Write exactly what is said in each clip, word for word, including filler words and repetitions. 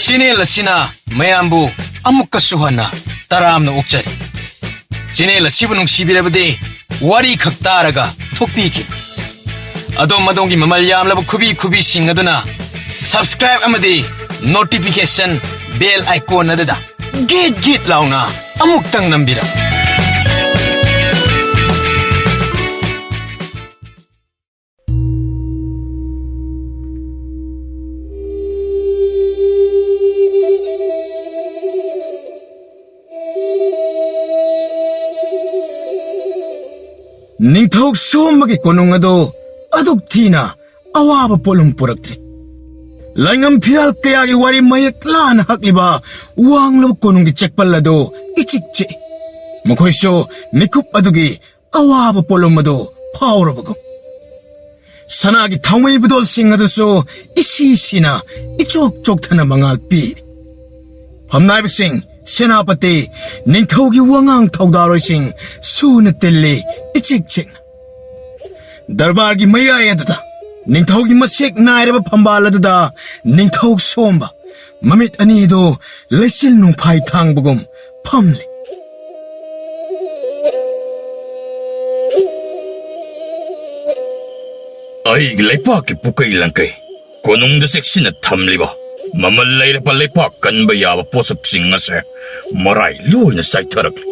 Channel ꯑꯁꯤꯅ ꯃꯌꯥꯝꯕꯨ ꯑꯃꯨꯛꯀꯁꯨ ꯍꯟꯅ ꯇꯔꯥꯝꯅ ꯑꯣꯛꯆꯔꯤ꯫ ꯆꯦꯅꯦꯜ ꯑꯁꯤꯕꯨ ꯅꯨꯡꯁꯤꯕꯤꯔꯕꯗꯤ ꯋꯥꯔꯤ ꯈꯛ ꯇꯥꯔꯒ ꯊꯣꯛꯄꯤꯈꯤꯕ꯫ ꯑꯗꯣꯝ ꯑꯗꯣꯝꯒꯤ ꯃꯃꯜ ꯌꯥꯝꯂꯕ ꯈꯨꯕꯤ ꯈꯨꯕꯤꯁꯤꯡ ꯑꯗꯨꯅ subscribe ꯑꯃꯗꯤ notification bell icon ꯑꯗꯨꯗ ꯒꯤꯠ ꯒꯤꯠ ꯂꯥꯎꯅ ꯑꯃꯨꯛꯇꯪ ꯅꯝꯕꯤꯔꯝꯃꯨ꯫ ꯅꯤꯡꯊꯧ ꯁꯣꯝꯕꯒꯤ ꯀꯣꯅꯨꯡ ꯑꯗꯨ ꯑꯗꯨꯛ ꯊꯤꯅ ꯑꯋꯥꯕ ꯄꯣꯠꯂꯨꯝ ꯄꯨꯔꯛꯇ꯭ꯔꯤ꯫ ꯂꯥꯏꯉꯝ ꯐꯤꯔꯥꯜ ꯀꯌꯥꯒꯤ ꯋꯥꯔꯤ ꯃꯌꯦꯛ ꯂꯥꯅ ꯍꯛꯂꯤꯕ ꯋꯥꯡꯂꯕ ꯀꯣꯅꯨꯡꯒꯤ ꯆꯦꯛꯄꯜ ꯑꯗꯨ ꯏꯆꯤꯛ ꯆꯤꯛꯏ꯫ ꯃꯈꯣꯏꯁꯨ ꯃꯤꯀꯨꯞ ꯑꯗꯨꯒꯤ ꯑꯋꯥꯕ ꯄꯣꯠꯂꯨꯝ ꯑꯗꯨ ꯐꯥꯎꯔꯕꯒꯨꯝ꯫ ꯁꯅꯥꯒꯤ ꯊꯥꯎꯃꯩ ꯕꯨꯗꯣꯜꯁꯤꯡ ꯑꯗꯨꯁꯨ ꯏꯁꯤ ꯁꯤꯅ ꯏꯆꯣꯛ ꯆꯣꯛꯊꯅ ꯃꯉꯥꯜ ꯄꯤꯔꯤ꯫ ꯐꯝꯅꯥꯏꯕꯁꯤꯡ, ꯁꯦꯅꯥꯄꯇꯤ, ꯅꯤꯡꯊꯧꯒꯤ ꯋꯥꯉꯥꯡ ꯊꯧꯗꯥꯔꯣꯏꯁꯤꯡ ꯁꯨꯅ ꯇꯤꯜꯂꯤ ꯏꯆꯤꯛ ꯆꯤꯛꯅ꯫ ꯗꯔꯕꯥꯔꯒꯤ ꯃꯌꯥꯏ ꯑꯗꯨꯗ, ꯅꯤꯡꯊꯧꯒꯤ ꯃꯁꯦꯛ ꯅꯥꯏꯔꯕ ꯐꯝꯕꯥꯜ ꯑꯗꯨꯗ ꯅꯤꯡꯊꯧ ꯁꯣꯝꯕ, ꯃꯃꯤꯠ ꯑꯅꯤꯗꯨ ꯂꯩꯆꯤꯜ ꯅꯣꯡꯐꯥꯏ ꯊꯥꯡꯕꯒꯨꯝ ꯐꯝꯂꯤ꯫ ꯑꯩꯒꯤ ꯂꯩꯄꯥꯛꯀꯤ ꯄꯨꯀꯩ ꯂꯪꯀꯩ, ꯀꯣꯅꯨꯡꯗ ꯆꯦꯛꯁꯤꯟꯅ ꯊꯝꯂꯤꯕ ꯃꯃꯜ ꯂꯩꯔꯕ ꯂꯩꯄꯥꯛ ꯀꯟꯕ ꯌꯥꯕ ꯄꯣꯠꯁꯛꯁꯤꯡ ꯑꯁꯦ ꯃꯔꯥꯏ ꯂꯣꯏꯅ ꯆꯥꯏꯊꯔꯛꯂꯤ꯫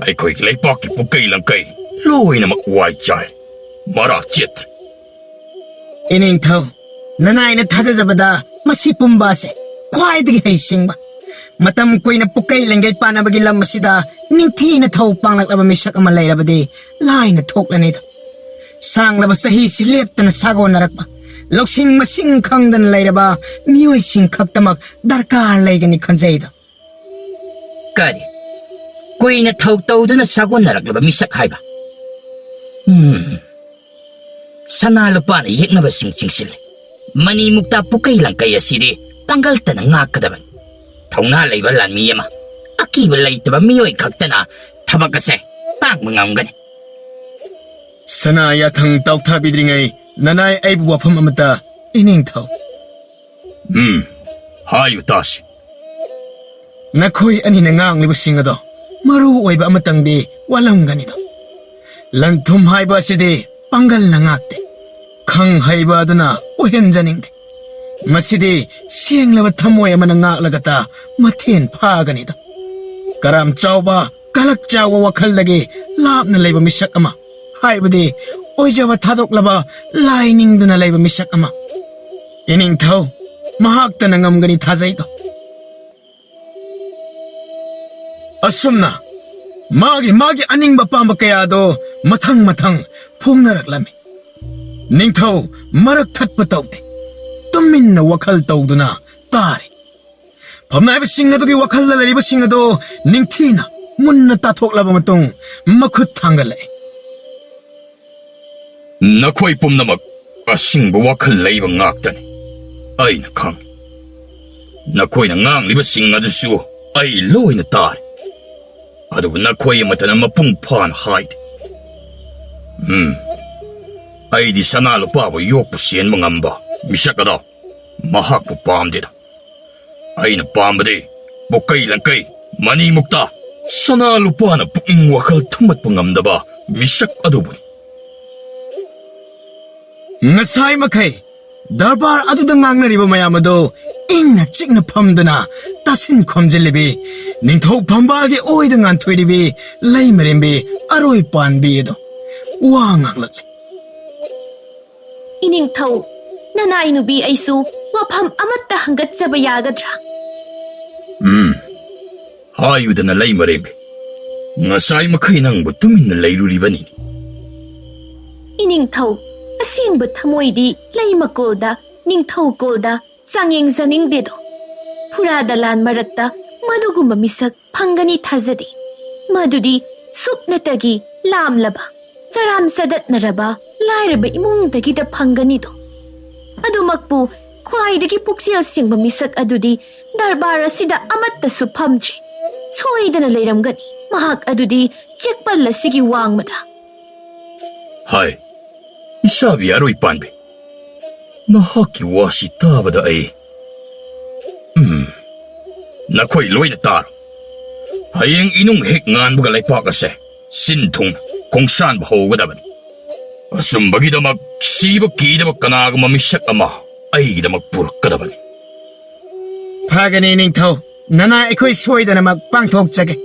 ꯑꯩꯈꯣꯏꯒꯤ ꯂꯩꯄꯥꯛꯀꯤ ꯄꯨꯀꯩ ꯂꯪꯀꯩ ꯂꯣꯏꯅꯃꯛ ꯋꯥꯏ ꯆꯥꯏ, ꯃꯔꯥ ꯆꯦꯠꯇ꯭ꯔꯦ꯫ ꯏꯅꯤꯡꯊꯧ, ꯅꯅꯥꯏꯅ ꯊꯥꯖꯖꯕꯗ ꯃꯁꯤ ꯄꯨꯝꯕ ꯑꯁꯦ ꯈ꯭ꯋꯥꯏꯗꯒꯤ ꯍꯩꯁꯤꯡꯕ, ꯃꯇꯝ ꯀꯨꯏꯅ ꯄꯨꯀꯩ ꯂꯪꯒꯩ ꯄꯥꯟꯅꯕꯒꯤ ꯂꯝ ꯑꯁꯤꯗ ꯅꯤꯡꯊꯤꯅ ꯊꯧ ꯄꯥꯡꯂꯛꯂꯕ ꯃꯤꯁꯛ ꯑꯃ ꯂꯩꯔꯕꯗꯤ ꯂꯥꯏꯅ ꯊꯣꯛꯂꯅꯤꯗ꯫ ꯁꯥꯡꯂꯕ ꯆꯍꯤꯁꯤ ꯂꯦꯞꯇꯅ ꯁꯥꯒꯣꯟꯅꯔꯛꯄ, ꯂꯧꯁꯤꯡ ꯃꯁꯤꯡ ꯈꯪꯗꯅ ꯂꯩꯔꯕ ꯃꯤꯑꯣꯏꯁꯤꯡ ꯈꯛꯇꯃꯛ ꯗꯔꯀꯥꯔ ꯂꯩꯒꯅꯤ ꯈꯟꯖꯩꯗ꯫ ꯀꯔꯤ? ꯀꯨꯏꯅ ꯊꯧ ꯇꯧꯗꯨꯅ ꯁꯥꯒꯣꯟꯅꯔꯛꯂꯕ ꯃꯤꯁꯛ ꯍꯥꯏꯕ? ꯎꯝ꯫ ꯁꯅꯥ ꯂꯨꯄꯥꯅ ꯌꯦꯛꯅꯕꯁꯤꯡ ꯆꯤꯡꯁꯤꯜꯂꯤ꯫ ꯃꯅꯤ ꯃꯨꯛꯇꯥ ꯄꯨꯀꯩ ꯂꯪꯀꯩ ꯑꯁꯤꯗꯤ ꯄꯥꯡꯒꯜꯇꯅ ꯉꯥꯛꯀꯗꯕꯅꯤ꯫ ꯊꯧꯅꯥ ꯂꯩꯕ ꯂꯥꯟꯃꯤ ꯑꯃ ꯑꯀꯤꯕ ꯂꯩꯇꯕ ꯃꯤꯑꯣꯏ ꯈꯛꯇꯅ ꯊꯕꯛ ꯑꯁꯦ ꯄꯥꯡꯕ ꯉꯝꯒꯅꯤ꯫ ꯁꯅꯥ ꯌꯥꯊꯪ ꯇꯥꯎꯊꯥꯕꯤꯗ꯭ꯔꯤꯉꯩ ꯅꯅꯥꯏ ꯑꯩꯕꯨ ꯋꯥꯐꯝ ꯑꯃꯇ, ꯏꯅꯤꯡꯊꯧ꯫ ꯎꯝ, ꯍꯥꯏꯌꯨ ꯇꯥꯁꯤ꯫ ꯅꯈꯣꯏ ꯑꯅꯤꯅ ꯉꯥꯡꯂꯤꯕꯁꯤꯡ ꯑꯗꯣ ꯃꯔꯨ ꯑꯣꯏꯕ ꯑꯃꯇꯪꯗꯤ ꯋꯥꯠꯂꯝꯒꯅꯤꯗꯣ꯫ ꯂꯟ-ꯊꯨꯝ ꯍꯥꯏꯕ ꯑꯁꯤꯗꯤ ꯄꯥꯡꯒꯜꯅ ꯉꯥꯛꯇꯦ, ꯈꯪ ꯍꯩꯕ ꯑꯗꯨꯅ ꯑꯣꯏꯍꯟꯖꯅꯤꯡꯗꯦ꯫ ꯃꯁꯤꯗꯤ ꯁꯦꯡꯂꯕ ꯊꯃꯣꯏ ꯑꯃꯅ ꯉꯥꯛꯂꯒꯇ ꯃꯊꯦꯟ ꯐꯥꯒꯅꯤꯗꯣ꯫ ꯀꯔꯥꯝ ꯆꯥꯎꯕ, ꯀꯂꯛ ꯆꯥꯎꯕ ꯋꯥꯈꯜꯗꯒꯤ ꯂꯥꯞꯅ ꯂꯩꯕ ꯃꯤꯁꯛ ꯑꯃ, ꯍꯥꯏꯕꯗꯤ ꯑꯣꯏꯖꯕ ꯊꯥꯗꯣꯛꯂꯕ, ꯂꯥꯏ ꯅꯤꯡꯗꯨꯅ ꯂꯩꯕ ꯃꯤꯁꯛ ꯑꯃ꯫ ꯏꯅꯤꯡꯊꯧ, ꯃꯍꯥꯛꯇꯅ ꯉꯝꯒꯅꯤ ꯊꯥꯖꯩꯗꯣ꯫ ꯑꯁꯨꯝꯅ ꯃꯥꯒꯤ ꯃꯥꯒꯤ ꯑꯅꯤꯡꯕ ꯑꯄꯥꯝꯕ ꯀꯌꯥꯗꯣ ꯃꯊꯪ ꯃꯊꯪ ꯐꯣꯡꯅꯔꯛꯂꯝꯃꯤ꯫ ꯅꯤꯡꯊꯧ ꯃꯔꯛ ꯊꯠꯄ ꯇꯧꯗꯦ, ꯇꯨꯃꯤꯟꯅ ꯋꯥꯈꯜ ꯇꯧꯗꯨꯅ ꯇꯥꯔꯤ꯫ ꯐꯝꯅꯥꯏꯕꯁꯤꯡ ꯑꯗꯨꯒꯤ ꯋꯥꯈꯜꯗ ꯂꯩꯔꯤꯕꯁꯤꯡ ꯑꯗꯣ ꯅꯤꯡꯊꯤꯅ ꯃꯨꯟꯅ ꯇꯥꯊꯣꯛꯂꯕ ꯃꯇꯨꯡ ꯃꯈꯨꯠ ꯊꯥꯡꯒꯠꯂꯛꯏ꯫ ꯅꯈꯣꯏ ꯄꯨꯝꯅꯃꯛ ꯑꯁꯤꯡꯕ ꯋꯥꯈꯜ ꯂꯩꯕ ꯉꯥꯛꯇꯅꯤ꯫ ꯑꯩꯅ ꯈꯪꯏ꯫ ꯅꯈꯣꯏꯅ ꯉꯥꯡꯂꯤꯕꯁꯤꯡ ꯑꯗꯨꯁꯨ ꯑꯩ ꯂꯣꯏꯅ ꯇꯥꯔꯦ꯫ ꯑꯗꯨꯕꯨ ꯅꯈꯣꯏ ꯑꯃꯠꯇꯅ ꯃꯄꯨꯡ ꯐꯥꯅ ꯍꯥꯏꯗꯦ꯫ ꯎꯝ, ꯑꯩꯗꯤ ꯁꯅꯥ ꯂꯨꯄꯥꯕꯨ ꯌꯣꯛꯄ ꯆꯦꯟꯕ ꯉꯝꯕ ꯃꯤꯁꯛ ꯑꯗꯣ ꯃꯍꯥꯛꯄꯨ ꯄꯥꯝꯗꯦꯗ꯫ ꯑꯩꯅ ꯄꯥꯝꯕꯗꯤ ꯄꯣꯛꯀꯩ ꯂꯪꯀꯩ, ꯃꯅꯤ ꯃꯨꯛꯇꯥ, ꯁꯅꯥ ꯂꯨꯄꯥꯅ ꯄꯨꯛꯅꯤꯡ ꯋꯥꯈꯜ ꯊꯨꯝꯃꯠꯄ ꯉꯝꯗꯕ ꯃꯤꯁꯛ ꯑꯗꯨꯕꯨꯅꯤ꯫ ꯉꯁꯥꯏ ꯃꯈꯩ ꯗꯔꯕꯥꯔ ꯑꯗꯨꯗ ꯉꯥꯡꯅꯔꯤꯕ ꯃꯌꯥꯝ ꯑꯗꯨ ꯏꯪꯅ ꯆꯤꯛꯅ ꯐꯝꯗꯨꯅ ꯇꯥꯁꯤꯟ ꯈꯣꯝꯖꯤꯜꯂꯤꯕꯤ ꯅꯤꯡꯊꯧ ꯐꯝꯕꯥꯜꯒꯤ ꯑꯣꯏꯗ ꯉꯥꯟꯊꯣꯏꯔꯤꯕꯤ ꯂꯩꯃꯔꯦꯝꯕꯤ ꯑꯔꯣꯏ ꯄꯥꯟꯕꯤ ꯑꯗꯣ ꯋꯥ ꯉꯥꯡꯂꯛꯂꯦ꯫ ꯏꯅꯤꯡꯊꯧ, ꯅꯅꯥꯏ ꯅꯨꯄꯤ ꯑꯩꯁꯨ ꯋꯥꯐꯝ ꯑꯃꯠꯇ ꯍꯪꯒꯠꯆꯕ ꯌꯥꯒꯗ꯭ꯔꯥ? ꯎꯝ, ꯍꯥꯏꯌꯨꯗꯅ ꯂꯩꯃꯔꯦꯝꯕꯤ, ꯉꯁꯥꯏ ꯃꯈꯩ ꯅꯪꯕꯨ ꯇꯨꯃꯤꯟꯅ ꯂꯩꯔꯨꯔꯤꯕꯅꯤꯅꯦ꯫ ꯏꯅꯤꯡꯊꯧ, ꯑꯁꯦꯡꯕ ꯊꯃꯣꯏꯗꯤ ꯂꯩꯃꯀꯣꯜꯗ, ꯅꯤꯡꯊꯧꯀꯣꯜꯗ ꯆꯥꯡꯌꯦꯡꯖꯅꯤꯡꯗꯦꯗꯣ꯫ ꯐꯨꯔꯥ ꯗꯂꯥꯟ ꯃꯔꯛꯇ ꯃꯗꯨꯒꯨꯝꯕ ꯃꯤꯁꯛ ꯐꯪꯒꯅꯤ ꯊꯥꯖꯗꯦ꯫ ꯃꯗꯨꯗꯤ ꯁꯨꯞꯅꯇꯒꯤ ꯂꯥꯝꯂꯕ, ꯆꯔꯥꯝ ꯆꯗꯠꯅꯔꯕ ꯂꯥꯏꯔꯕ ꯏꯃꯨꯡꯗꯒꯤꯗ ꯐꯪꯒꯅꯤꯗꯣ꯫ ꯑꯗꯨꯃꯛꯄꯨ ꯈ꯭ꯋꯥꯏꯗꯒꯤ ꯄꯨꯛꯆꯦꯜ ꯁꯦꯡꯕ ꯃꯤꯁꯛ ꯑꯗꯨꯗꯤ ꯗꯔꯕꯥꯔ ꯑꯁꯤꯗ ꯑꯃꯠꯇꯁꯨ ꯐꯝꯗ꯭ꯔꯦ꯫ ꯁꯣꯏꯗꯅ ꯂꯩꯔꯝꯒꯅꯤ꯫ ꯃꯍꯥꯛ ꯑꯗꯨꯗꯤ ꯆꯦꯛꯄꯜ ꯑꯁꯤꯒꯤ ꯋꯥꯡꯃꯗ꯫ ꯍꯥꯏ, ꯏꯁꯥꯕꯤ ꯑꯔꯣꯏ ꯄꯥꯟꯕꯤ, ꯅꯍꯥꯛꯀꯤ ꯋꯥꯁꯤ ꯇꯥꯕꯗ ꯑꯩ ꯅꯈꯣꯏ ꯂꯣꯏꯅ ꯇꯥꯔꯣ꯫ ꯍꯌꯦꯡ ꯏꯅꯨꯡ ꯍꯦꯛ ꯉꯥꯟꯕꯒ ꯂꯩꯄꯥꯛ ꯑꯁꯦ ꯁꯤꯟ ꯊꯨꯡꯅ ꯈꯣꯡꯁꯥꯟꯕ ꯍꯧꯒꯗꯕꯅꯤ꯫ ꯑꯆꯨꯝꯕꯒꯤꯗꯃꯛ ꯁꯤꯕ ꯀꯤꯗꯕ ꯀꯅꯥꯒꯨꯝꯕ ꯃꯤꯁꯛ ꯑꯃ ꯑꯩꯒꯤꯗꯃꯛ ꯄꯨꯔꯛꯀꯗꯕꯅꯤ꯫ ꯐꯒꯅꯤ ꯅꯤꯡꯊꯧ, ꯅꯅꯥꯏ ꯑꯩꯈꯣꯏ ꯁꯣꯏꯗꯅꯃꯛ ꯄꯥꯡꯊꯣꯛꯆꯒꯦ꯫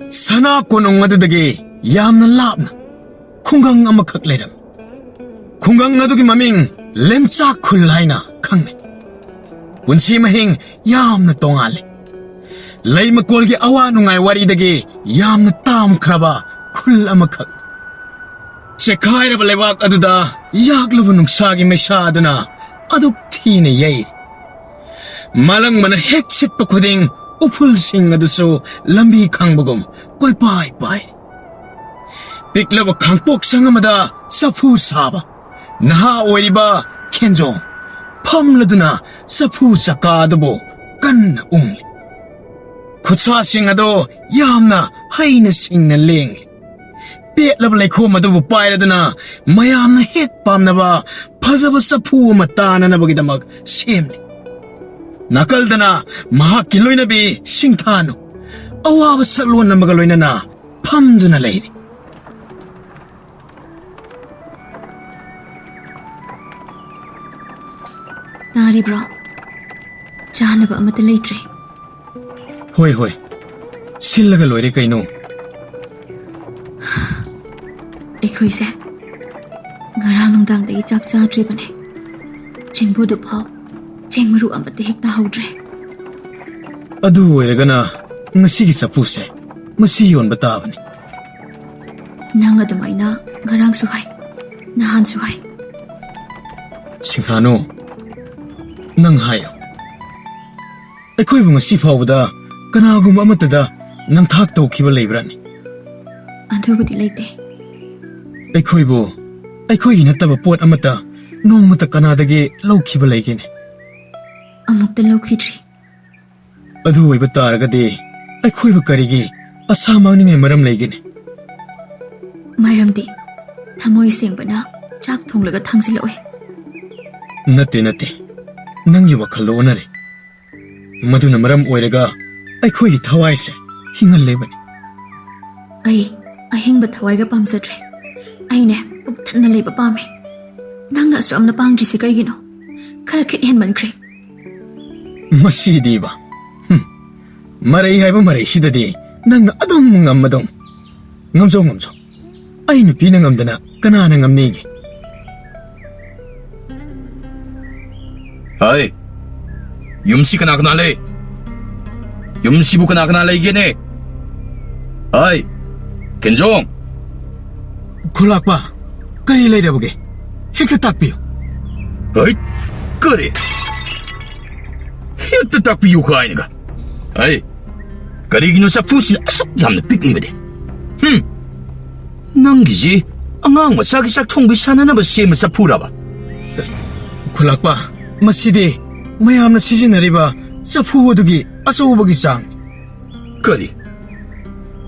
ꯁꯅꯥ ꯀꯣꯅꯨꯡ ꯑꯗꯨꯗꯒꯤ ꯌꯥꯝꯅ ꯂꯥꯞꯅ ꯈꯨꯡꯒꯪ ꯑꯃꯈꯛ ꯂꯩꯔꯝꯃꯤ꯫ ꯈꯨꯡꯒꯪ ꯑꯗꯨꯒꯤ ꯃꯃꯤꯡ ꯂꯦꯝꯆꯥꯛ ꯈꯨꯜ ꯍꯥꯏꯅ ꯈꯪꯅꯩ꯫ ꯄꯨꯟꯁꯤ ꯃꯍꯤꯡ ꯌꯥꯝꯅ ꯇꯣꯉꯥꯜꯂꯤ꯫ ꯂꯩꯃꯀꯣꯜꯒꯤ ꯑꯋꯥ ꯅꯨꯡꯉꯥꯏ ꯋꯥꯔꯤꯗꯒꯤ ꯌꯥꯝꯅ ꯇꯥꯝꯈ꯭ꯔꯕ ꯈꯨꯜ ꯑꯃꯈꯛ꯫ ꯆꯦꯛꯈꯥꯏꯔꯕ ꯂꯩꯕꯥꯛ ꯑꯗꯨꯗ ꯌꯥꯛꯂꯕ ꯅꯨꯡꯁꯥꯒꯤ ꯃꯩꯁꯥ ꯑꯗꯨꯅ ꯑꯗꯨꯛ ꯊꯤꯅ ꯌꯩꯔꯤ꯫ ꯃꯥꯂꯪꯕꯅ ꯍꯦꯛ ꯁꯤꯠꯄ ꯈꯨꯗꯤꯡ ꯎꯐꯨꯜꯁꯤꯡ ꯑꯗꯨꯁꯨ ꯂꯝꯕꯤ ꯈꯪꯕꯒꯨꯝ ꯀꯣꯏꯄꯥꯏ ꯄꯥꯏꯔꯤ꯫ ꯄꯤꯛꯂꯕ ꯈꯥꯡꯄꯣꯛꯁꯪ ꯑꯃꯗ ꯆꯐꯨ ꯁꯥꯕ ꯅꯍꯥ ꯑꯣꯏꯔꯤꯕ ꯈꯦꯟꯖꯣꯡ ꯐꯝꯂꯗꯨꯅ ꯆꯐꯨ ꯆꯀꯥ ꯑꯗꯨꯕꯨ ꯀꯟꯅ ꯎꯪꯂꯤ꯫ ꯈꯨꯠꯁꯥꯁꯤꯡ ꯑꯗꯨ ꯌꯥꯝꯅ ꯍꯩꯅ ꯁꯤꯡꯅ ꯂꯦꯡꯂꯤ꯫ ꯄꯦꯠꯂꯕ ꯂꯩꯈꯣꯝ ꯑꯗꯨꯕꯨ ꯄꯥꯏꯔꯗꯨꯅ ꯃꯌꯥꯝꯅ ꯍꯦꯛ ꯄꯥꯝꯅꯕ ꯐꯖꯕ ꯆꯐꯨ ꯑꯃ ꯇꯥꯅꯅꯕꯒꯤꯗꯃꯛ ꯁꯦꯝꯂꯤ꯫ ꯅꯥꯀꯜꯗꯅ ꯃꯍꯥꯛꯀꯤ ꯂꯣꯏꯅꯕꯤ ꯁꯤꯡꯊꯥꯅꯨ ꯑꯋꯥꯕ ꯁꯛꯂꯣꯟ ꯑꯃꯒ ꯂꯣꯏꯅꯅ ꯐꯝꯗꯨꯅ ꯂꯩꯔꯤ꯫ ꯇꯥꯔꯤꯕ꯭ꯔꯣ? ꯆꯥꯅꯕ ꯑꯃꯠꯇ ꯂꯩꯇ꯭ꯔꯦ꯫ ꯍꯣꯏ, ꯍꯣꯏ꯫ ꯁꯤꯜꯂꯒ ꯂꯣꯏꯔꯦ ꯀꯩꯅꯣ꯫ ꯑꯩꯈꯣꯏꯁꯦ ꯉꯔꯥꯡ ꯅꯨꯡꯗꯥꯡꯗꯒꯤ ꯆꯥꯛ ꯆꯥꯗ꯭ꯔꯤꯕꯅꯦ꯫ ꯆꯦꯡꯕꯨꯗꯨ ꯐꯥꯎ ꯆꯦꯡ ꯃꯔꯨ ꯑꯃꯠꯇ ꯍꯦꯛ ꯇꯥꯍꯧꯗ꯭ꯔꯦ꯫ ꯑꯗꯨ ꯑꯣꯏꯔꯒꯅ ꯉꯁꯤꯒꯤ ꯆꯐꯨꯁꯦ ꯃꯁꯤ ꯌꯣꯟꯕ ꯇꯥꯕꯅꯤ꯫ ꯅꯪ ꯑꯗꯨꯃꯥꯏꯅ ꯉꯔꯥꯡꯁꯨ ꯍꯥꯏ, ꯅꯍꯥꯟꯁꯨ ꯍꯥꯏ꯫ ꯁꯤꯡꯊꯥꯅꯨ, ꯅꯪ ꯍꯥꯏꯌꯨ꯫ ꯑꯩꯈꯣꯏꯕꯨ ꯉꯁꯤ ꯐꯥꯎꯕꯗ ꯀꯅꯥꯒꯨꯝꯕ ꯑꯃꯠꯇꯗ ꯅꯝꯊꯥꯛ ꯇꯧꯈꯤꯕ ꯂꯩꯕ꯭ꯔꯥꯅꯦ? ꯑꯗꯨꯕꯨꯗꯤ ꯂꯩꯇꯦ꯫ ꯑꯩꯈꯣꯏꯕꯨ ꯑꯩꯈꯣꯏꯒꯤ ꯅꯠꯇꯕ ꯄꯣꯠ ꯑꯃꯠꯇ ꯅꯣꯡꯃꯇ ꯀꯅꯥꯗꯒꯤ ꯂꯧꯈꯤꯕ ꯂꯩꯒꯦꯅꯦ? ꯑꯃꯨꯛꯇ ꯂꯧꯈꯤꯗ꯭ꯔꯤ꯫ ꯑꯗꯨ ꯑꯣꯏꯕ ꯇꯥꯔꯒꯗꯤ ꯑꯩꯈꯣꯏꯕꯨ ꯀꯔꯤꯒꯤ ꯑꯁꯥ ꯃꯥꯡꯅꯤꯡꯉꯥꯏ ꯃꯔꯝ ꯂꯩꯒꯦꯅꯦ? ꯃꯔꯝꯗꯤ ꯊꯃꯣꯏ ꯁꯦꯡꯕꯅ ꯆꯥꯛ ꯊꯣꯡꯂꯒ ꯊꯥꯡꯖꯤꯜꯂꯛꯑꯣꯏ꯫ ꯅꯠꯇꯦ, ꯅꯠꯇꯦ꯫ ꯅꯪꯒꯤ ꯋꯥꯈꯜꯗꯣ ꯑꯣꯟꯅꯔꯦ꯫ ꯃꯗꯨꯅ ꯃꯔꯝ ꯑꯣꯏꯔꯒ ꯑꯩꯈꯣꯏꯒꯤ ꯊꯋꯥꯏꯁꯦ ꯍꯤꯡꯍꯜꯂꯦꯕꯅꯤ꯫ ꯑꯩ ꯑꯍꯤꯡꯕ ꯊꯋꯥꯏꯒ ꯄꯥꯝꯖꯗ꯭ꯔꯦ꯫ ꯑꯩꯅꯦ ꯄꯨꯛ ꯊꯟꯅ ꯂꯩꯕ ꯄꯥꯝꯃꯦ꯫ ꯅꯪꯅ ꯑꯁꯨꯛ ꯌꯥꯝꯅ ꯄꯥꯡꯗ꯭ꯔꯤꯁꯤ ꯀꯩꯒꯤꯅꯣ? ꯈꯔ ꯈꯤꯠ ꯍꯦꯟꯃꯟꯈ꯭ꯔꯦ꯫ ꯃꯁꯤꯗꯤꯕ꯫ ꯍꯨꯝ꯫ ꯃꯔꯩ ꯍꯥꯏꯕ ꯃꯔꯩꯁꯤꯗꯗꯤ ꯅꯪꯅ ꯑꯗꯨꯝ ꯉꯝꯃꯗꯧ꯫ ꯉꯝꯖꯧ, ꯉꯝꯖꯧ꯫ ꯑꯩ ꯅꯨꯄꯤꯅ ꯉꯝꯗꯅ ꯀꯅꯥꯅ ꯉꯝꯅꯤꯒꯦ? ꯍꯥꯏ, ꯌꯨꯝꯁꯤ ꯀꯅꯥ ꯀꯅꯥ ꯂꯩ? ꯌꯨꯝꯁꯤꯕꯨ ꯀꯅꯥ ꯀꯅꯥ ꯂꯩꯒꯦꯅꯦ? ꯍꯥꯏ, ꯀꯦꯟꯖꯣꯡ꯫ ꯈꯨꯂꯥꯛꯄ, ꯀꯔꯤ ꯂꯩꯔꯕꯒꯦ? ꯍꯦꯛꯇ ꯇꯥꯛꯄꯤꯌꯨ꯫ ꯍꯩ, ꯀꯔꯤ? ꯍꯦꯛꯇ ꯇꯥꯛꯄꯤꯌꯨ ꯀꯥꯏꯅꯒ꯫ ꯍꯩ, ꯀꯔꯤꯒꯤꯅꯣ ꯆꯐꯨꯁꯤꯅ ꯑꯁꯨꯛ ꯌꯥꯝꯅ ꯄꯤꯛꯂꯤꯕꯗꯤ? ꯍꯨꯝ, ꯅꯪꯒꯤꯁꯤ ꯑꯉꯥꯡ ꯃꯆꯥꯒꯤ ꯆꯥꯛ ꯊꯣꯡꯕꯤ ꯁꯥꯟꯅꯅꯕ ꯁꯦꯝꯕ ꯆꯐꯨꯔꯕ? ꯈꯨꯂꯥꯛꯄ, ꯃꯁꯤꯗꯤ ꯃꯌꯥꯝꯅ ꯁꯤꯖꯤꯟꯅꯔꯤꯕ ꯆꯐꯨ ꯑꯗꯨꯒꯤ ꯑꯆꯧꯕꯒꯤ ꯆꯥꯡ꯫ ꯀꯔꯤ?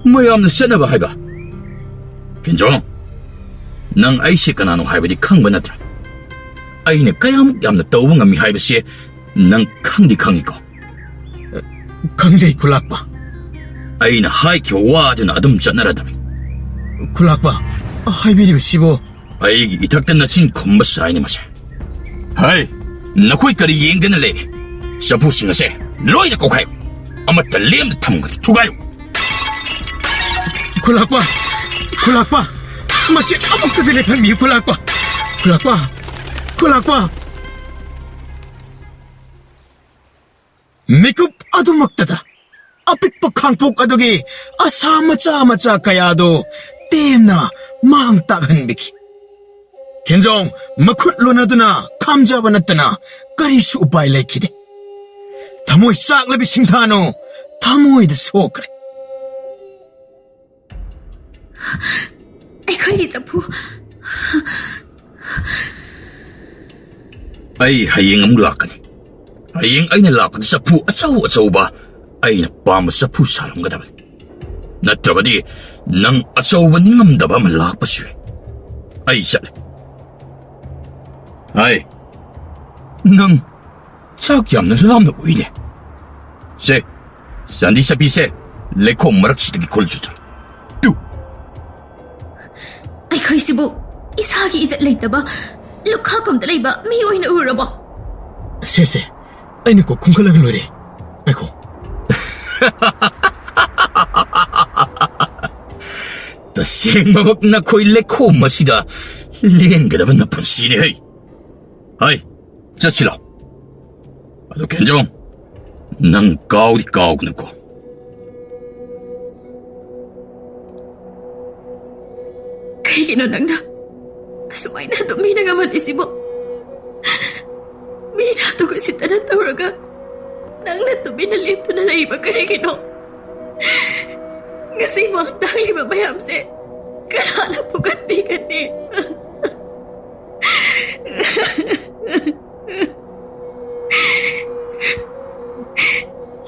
ꯃꯌꯥꯝꯅ ꯁꯦꯠꯅꯕ ꯍꯥꯏꯕ? ꯀꯦꯟꯖꯣꯡ, ꯅꯪ ꯑꯩꯁꯦ ꯀꯅꯥꯅꯣ ꯍꯥꯏꯕꯗꯤ ꯈꯪꯕ ꯅꯠꯇ꯭ꯔꯥ? ꯑꯩꯅ ꯀꯌꯥꯃꯨꯛ ꯌꯥꯝꯅ ꯇꯧꯕ ꯉꯝꯃꯤ ꯍꯥꯏꯕꯁꯦ ꯅꯪ ꯈꯪꯗꯤ ꯈꯪꯉꯤꯀꯣ? ꯈꯪꯖꯩ, ꯈꯨꯂꯥꯛꯄ꯫ ꯑꯩꯅ ꯍꯥꯏꯈꯤꯕ ꯋꯥꯗꯨꯅ ꯑꯗꯨꯝ ꯆꯠꯅꯔꯗꯕꯅꯤ꯫ ꯈꯨꯂꯥꯛꯄ, ꯍꯥꯏꯕꯤꯔꯤꯕꯁꯤꯕꯨ? ꯑꯩꯒꯤ ꯏꯊꯛꯇ ꯅꯆꯤꯟ ꯈꯨꯝꯕ ꯁꯥꯏꯅꯤ ꯃꯁꯦ꯫ ꯍꯩ, ꯅꯈꯣꯏ ꯀꯔꯤ ꯌꯦꯡꯗꯅ ꯂꯩꯔꯤ? ꯆꯐꯨꯁꯤꯡ ꯑꯁꯦ ꯂꯣꯏꯅ ꯀꯧꯈꯥꯏꯌꯨ꯫ ꯑꯃꯠꯇ ꯂꯦꯝꯅ ꯊꯝꯒꯅꯨ, ꯊꯨꯒꯥꯏꯌꯨ꯫ ꯈꯨꯂꯥꯛꯄ, ꯈꯨꯂꯥꯛꯄ, ꯃꯁꯤ ꯑꯃꯨꯛꯇꯗꯤ ꯂꯦꯞꯍꯟꯕꯤꯌꯨ, ꯈꯨꯂꯥꯛꯄ꯫ ꯈꯨꯂꯥꯛꯄ, ꯈꯨꯂꯥꯛꯄ꯫ ꯃꯤꯀꯨꯞ ꯑꯗꯨꯃꯛꯇꯗ ꯑꯄꯤꯛꯄ ꯈꯥꯡꯄꯣꯛ ꯑꯗꯨꯒꯤ ꯑꯁꯥ ꯃꯆꯥ ꯃꯆꯥ ꯀꯌꯥꯗꯨ ꯇꯦꯝꯅ ꯃꯥꯡ ꯇꯥꯛꯍꯟꯕꯤꯈꯤ꯫ ꯈꯦꯟꯖꯣꯡ ꯃꯈꯨꯠ ꯂꯣꯟꯅꯗꯨꯅ ꯈꯥꯝꯖꯕ ꯅꯠꯇꯅ ꯀꯔꯤꯁꯨ ꯎꯄꯥꯏ ꯂꯩꯈꯤꯗꯦ꯫ ꯊꯃꯣꯏ ꯆꯥꯛꯂꯕꯤ ꯁꯤꯡꯊꯥꯅꯨ ꯊꯃꯣꯏꯗ ꯁꯣꯛꯈ꯭ꯔꯦ꯫ ꯑꯩꯈꯣꯏꯒꯤ ꯆꯐꯨ꯫ ꯑꯩ ꯍꯌꯦꯡ ꯑꯃꯨꯛ ꯂꯥꯛꯀꯅꯤ꯫ ꯍꯌꯦꯡ ꯑꯩꯅ ꯂꯥꯛꯄꯗ ꯆꯐꯨ ꯑꯆꯧ ꯑꯆꯧꯕ ꯑꯩꯅ ꯄꯥꯝꯕ ꯆꯐꯨ ꯁꯥꯔꯝꯒꯗꯕꯅꯤ꯫ ꯅꯠꯇ꯭ꯔꯕꯗꯤ ꯅꯪ ꯑꯆꯧꯕ ꯅꯤꯡꯉꯝꯗꯕ ꯑꯃ ꯂꯥꯛꯄꯁꯨ ꯌꯥꯏ꯫ ꯑꯩ ꯆꯠꯂꯦ꯫ ꯍꯥꯏ, ꯅꯪ ꯆꯥꯛ ꯌꯥꯝꯅ ꯂꯥꯝꯅ ꯎꯏꯅꯦ꯫ ꯁꯦ, ꯆꯥꯟꯗꯤ ꯆꯠꯄꯤꯁꯦ, ꯂꯩꯈꯣꯝ ꯃꯔꯛꯁꯤꯗꯒꯤ ꯈꯨꯜꯂꯨ ꯆꯠꯂꯨ꯫ ꯇꯨ꯫ ꯑꯩꯈꯣꯏꯁꯤꯕꯨ ꯏꯁꯥꯒꯤ ꯏꯖꯠ ꯂꯩꯇꯕ ꯂꯨꯈꯥꯛ ꯀꯨꯝꯗ ꯂꯩꯕ ꯃꯤ ꯑꯣꯏꯅ ꯎꯔꯕꯣ? ꯁꯦ, ꯁꯦ, ꯑꯩꯅ ꯀꯣꯛ ꯈꯨꯝꯈꯠꯂꯒ ꯂꯣꯏꯔꯦ꯫ ꯉꯥꯏꯈꯣ꯫ ꯇꯁꯦꯡꯕꯃꯛ ꯅꯈꯣꯏ ꯂꯩꯈꯣꯝ ꯑꯁꯤꯗ ꯂꯦꯟꯒꯗꯕ ꯅꯄꯨꯟꯁꯤꯅꯤ ꯍꯩ꯫ ꯍꯩ, ꯆꯠꯁꯤ ꯂꯥꯎ꯫ ꯑꯗꯣ ꯀꯦꯟꯖꯣꯡ, ꯅꯪ ꯀꯥꯎꯗꯤ ꯀꯥꯎꯒꯅꯨꯀꯣ꯫ ꯀꯩꯒꯤꯅꯣ ꯅꯪꯅ ꯑꯁꯨꯃꯥꯏꯅ ꯑꯗꯨꯝ ꯃꯤꯅ ꯉꯝꯍꯜꯂꯤꯁꯤꯕꯣ? ꯃꯤꯅ ꯑꯗꯨꯒ ꯁꯤꯠꯇꯅ ꯇꯧꯔꯒ ꯅꯪꯅ ꯇꯨꯃꯤꯟꯅ ꯂꯦꯞꯇꯨꯅ ꯂꯩꯕ ꯀꯔꯤꯒꯤꯅꯣ? ꯉꯁꯤ ꯃꯥꯡ ꯇꯥꯛꯂꯤꯕ ꯃꯌꯥꯝꯁꯦ ꯀꯅꯥꯅ ꯐꯨꯒꯠꯄꯤꯒꯅꯤ?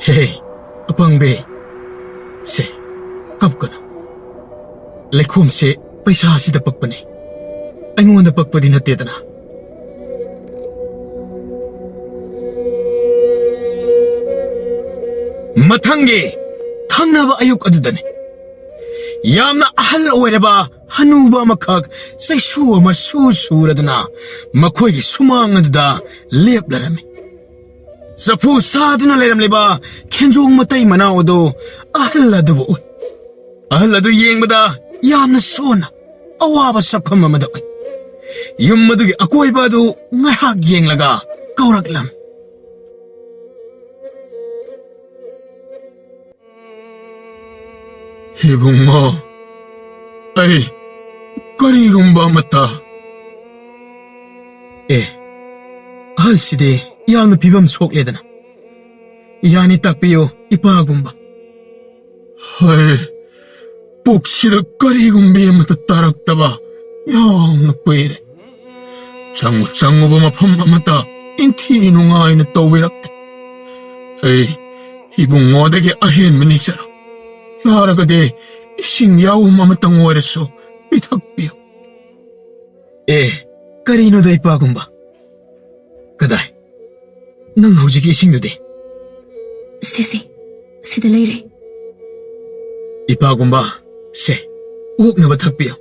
ꯍꯦ, ꯑꯄꯪꯕꯤ꯫ ꯁꯦ, ꯀꯞꯀꯅꯨ꯫ ꯂꯩꯈꯣꯝꯁꯦ ꯄꯩꯁꯥꯁꯤꯗ ꯄꯛꯄꯅꯦ꯫ ꯑꯩꯉꯣꯟꯗ ꯄꯛꯄꯗꯤ ꯅꯠꯇꯦꯗꯅ꯫ ꯃꯊꯪꯒꯤ ꯊꯪꯅꯕ ꯑꯌꯨꯛ ꯑꯗꯨꯗꯅꯤ꯫ ꯌꯥꯝꯅ ꯑꯍꯜ ꯑꯣꯏꯔꯕ ꯍꯅꯨꯕ ꯑꯃꯈꯛ ꯆꯩꯁꯨ ꯑꯃ ꯁꯨ ꯁꯨꯔꯗꯨꯅ ꯃꯈꯣꯏꯒꯤ ꯁꯨꯃꯥꯡ ꯑꯗꯨꯗ ꯂꯦꯞꯂꯔꯝꯃꯤ꯫ ꯆꯐꯨ ꯁꯥꯗꯨꯅ ꯂꯩꯔꯝꯂꯤꯕ ꯈꯦꯟꯖꯣꯡ ꯃꯇꯩ ꯃꯅꯥꯎ ꯑꯗꯨ ꯑꯍꯜ ꯑꯗꯨꯕꯨ ꯎꯏ꯫ ꯑꯍꯜ ꯑꯗꯨ ꯌꯦꯡꯕꯗ ꯌꯥꯝꯅ ꯁꯣꯟꯅ ꯑꯋꯥꯕ ꯁꯛꯐꯝ ꯑꯃꯗ ꯎꯏ꯫ ꯌꯨꯝ ꯑꯗꯨꯒꯤ ꯑꯀꯣꯏꯕ ꯑꯗꯨ ꯉꯥꯏꯍꯥꯛ ꯌꯦꯡꯂꯒ ꯀꯧꯔꯛꯂꯝꯃꯤ꯫ ꯏꯕꯨꯡꯉꯣ, ꯑꯩ ꯀꯔꯤꯒꯨꯝꯕ ꯑꯃꯠꯇ꯫ ꯑꯦ, ꯑꯍꯜꯁꯤꯗꯤ ꯌꯥꯝꯅ ꯐꯤꯕꯝ ꯁꯣꯛꯂꯦꯗꯅ꯫ ꯌꯥꯅꯤ, ꯇꯥꯛꯄꯤꯌꯨ, ꯏꯄꯥꯒꯨꯝꯕ꯫ ꯍꯣꯏ, ꯄꯨꯛꯁꯤꯗ ꯀꯔꯤꯒꯨꯝꯕꯤ ꯑꯃꯠꯇ ꯇꯥꯔꯛꯇꯕ ꯌꯥꯝꯅ ꯀꯨꯏꯔꯦ꯫ ꯆꯪꯉꯨ ꯆꯪꯉꯨꯕ ꯃꯐꯝ ꯑꯃꯠꯇ ꯏꯟꯊꯤ ꯅꯨꯡꯉꯥꯏꯅ ꯇꯧꯕꯤꯔꯛꯇꯦ꯫ ꯑꯩ ꯏꯕꯨꯡꯉꯣꯗꯒꯤ ꯑꯍꯦꯟꯕ ꯅꯤꯖꯔꯣꯏ꯫ ꯇꯥꯔꯒꯗꯤ ꯏꯁꯤꯡ ꯌꯥꯎꯝ ꯑꯃꯇꯪ ꯑꯣꯏꯔꯁꯨ ꯄꯤꯊꯛꯄꯤꯌꯨ꯫ ꯑꯦ, ꯀꯔꯤꯅꯣꯗ ꯏꯄꯥꯒꯨꯝꯕ? ꯀꯗꯥꯏ? ꯅꯪ ꯍꯧꯖꯤꯛꯀꯤ ꯏꯁꯤꯡꯗꯨꯗꯤ? ꯁꯦ, ꯁꯦ, ꯁꯤꯗ ꯂꯩꯔꯦ꯫ ꯏꯄꯥꯒꯨꯝꯕ, ꯁꯦ, ꯑꯣꯛꯅꯕ ꯊꯛꯄꯤꯌꯨ꯫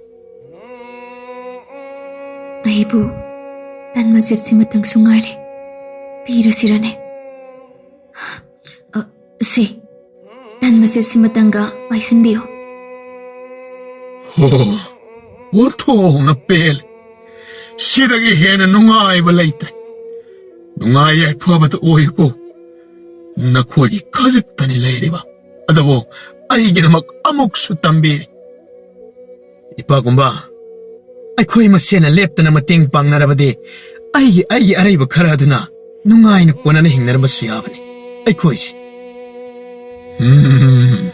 ꯑꯩꯕꯨ ꯇꯟ ꯃꯆꯦꯠꯁꯤꯃꯇꯪꯁꯨ ꯉꯥꯏꯔꯦ, ꯄꯤꯔꯁꯤꯔꯅꯦ? ꯑ, ꯁꯦ, ꯇꯟ ꯃꯆꯦꯠꯁꯤꯃꯇꯪꯒ ꯄꯥꯏꯁꯤꯟꯕꯤꯌꯨ꯫ ꯍꯣ, ꯑꯣꯟꯊꯣꯛꯅ ꯄꯦꯜꯂꯦ꯫ ꯁꯤꯗꯒꯤ ꯍꯦꯟꯅ ꯅꯨꯡꯉꯥꯏꯕ ꯂꯩꯇ꯭ꯔꯦ꯫ ꯅꯨꯡꯉꯥꯏ ꯌꯥꯏꯐꯕꯗ ꯑꯣꯏꯌꯨꯀꯣ꯫ ꯅꯈꯣꯏꯒꯤ ꯈꯖꯤꯛꯇꯅꯤ ꯂꯩꯔꯤꯕ, ꯑꯗꯨꯕꯨ ꯑꯩꯒꯤꯗꯃꯛ ꯑꯃꯨꯛꯁꯨ ꯇꯝꯕꯤꯔꯤ꯫ ꯏꯄꯥꯒꯨꯝꯕ, ꯑꯩꯈꯣꯏ ꯃꯁꯦꯟꯅ ꯂꯦꯞꯇꯅ ꯃꯇꯦꯡ ꯄꯥꯡꯅꯔꯕꯗꯤ ꯑꯩꯒꯤ, ꯑꯩꯒꯤ ꯑꯔꯩꯕ ꯈꯔ ꯑꯗꯨꯅ ꯅꯨꯡꯉꯥꯏꯅ ꯀꯣꯟꯅꯅ ꯍꯤꯡꯅꯔꯝꯕꯁꯨ ꯌꯥꯕꯅꯤ꯫ ꯑꯩꯈꯣꯏꯁꯦ꯫ ꯎꯝ꯫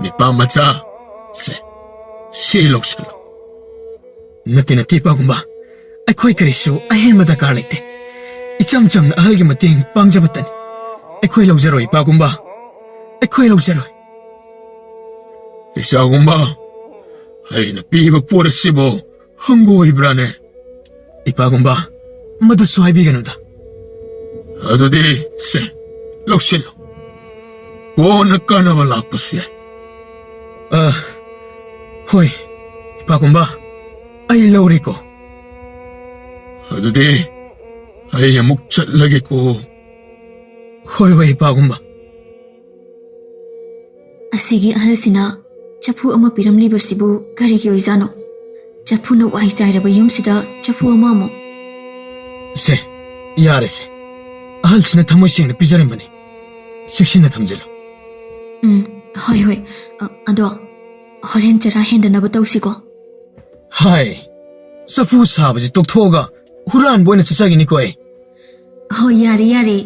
ꯅꯤꯄꯥ ꯃꯆꯥ, ꯁꯦ, ꯁꯤ ꯂꯧꯁꯤꯜꯂꯨ꯫ ꯅꯠꯇꯦ, ꯅꯠꯇꯦ, ꯏꯄꯥꯒꯨꯝꯕ꯫ ꯑꯩꯈꯣꯏ ꯀꯔꯤꯁꯨ ꯑꯍꯦꯟꯕ ꯗꯔꯀꯥꯔ ꯂꯩꯇꯦ꯫ ꯏꯆꯝ ꯆꯝꯅ ꯑꯍꯜꯒꯤ ꯃꯇꯦꯡ ꯄꯥꯡꯖꯕꯇꯅꯤ꯫ ꯑꯩꯈꯣꯏ ꯂꯧꯖꯔꯣꯏ, ꯏꯄꯥꯒꯨꯝꯕ꯫ ꯑꯩꯈꯣꯏ ꯂꯧꯖꯔꯣꯏ꯫ ꯏꯆꯥꯒꯨꯝꯕ, ꯑꯩꯅ ꯄꯤꯕ ꯄꯣꯠ ꯑꯁꯤꯕꯨ ꯍꯪꯒꯣꯏꯕ꯭ꯔꯥꯅꯦ? ꯏꯄꯥꯒꯨꯝꯕ, ꯃꯗꯨꯁꯨ ꯍꯥꯏꯕꯤꯒꯅꯨꯗ꯫ ꯑꯗꯨꯗꯤ ꯁꯦ, ꯂꯧꯁꯤꯜꯂꯨ꯫ ꯀꯣꯟꯅ ꯀꯥꯟꯅꯕ ꯂꯥꯛꯄꯁꯨ ꯌꯥꯏ꯫ ꯑ, ꯍꯣꯏ, ꯏꯄꯥꯒꯨꯝꯕ, ꯑꯩ ꯂꯧꯔꯦꯀꯣ꯫ ꯑꯗꯨꯗꯤ ꯑꯩ ꯑꯃꯨꯛ ꯆꯠꯂꯒꯦꯀꯣ꯫ ꯍꯣꯏ, ꯍꯣꯏ, ꯏꯄꯥꯒꯨꯝꯕ꯫ ꯑꯁꯤꯒꯤ ꯑꯍꯜꯁꯤꯅ ꯆꯐꯨ ꯑꯃ ꯄꯤꯔꯝꯂꯤꯕꯁꯤꯕꯨ ꯀꯔꯤꯒꯤ ꯑꯣꯏꯖꯥꯠꯅꯣ? ꯆꯐꯨꯅ ꯋꯥꯏ ꯆꯥꯏꯔꯕ ꯌꯨꯝꯁꯤꯗ ꯆꯐꯨ ꯑꯃ ꯑꯃꯨꯛ꯫ ꯁꯦ, ꯌꯥꯔꯦꯁꯦ꯫ ꯑꯍꯜꯁꯤꯅ ꯊꯃꯣꯏ ꯁꯦꯡꯅ ꯄꯤꯖꯔꯝꯕꯅꯤ꯫ ꯆꯦꯛꯁꯤꯟꯅ ꯊꯝꯖꯤꯜꯂꯨ꯫ ꯎꯝ, ꯍꯣꯏ, ꯍꯣꯏ꯫ ꯑ, ꯑꯗꯣ ꯍꯣꯔꯦꯟ ꯆꯔꯥ ꯍꯦꯟꯗꯅꯕ ꯇꯧꯁꯤꯀꯣ꯫ ꯍꯥꯏ, ꯆꯐꯨ ꯁꯥꯕꯁꯤ ꯇꯣꯛꯊꯣꯛꯑꯒ ꯍꯨꯔꯥꯟꯕ ꯑꯣꯏꯅ ꯆꯠꯆꯒꯅꯤꯀꯣ ꯑꯩ꯫ ꯍꯣꯏ, ꯌꯥꯔꯦ, ꯌꯥꯔꯦ꯫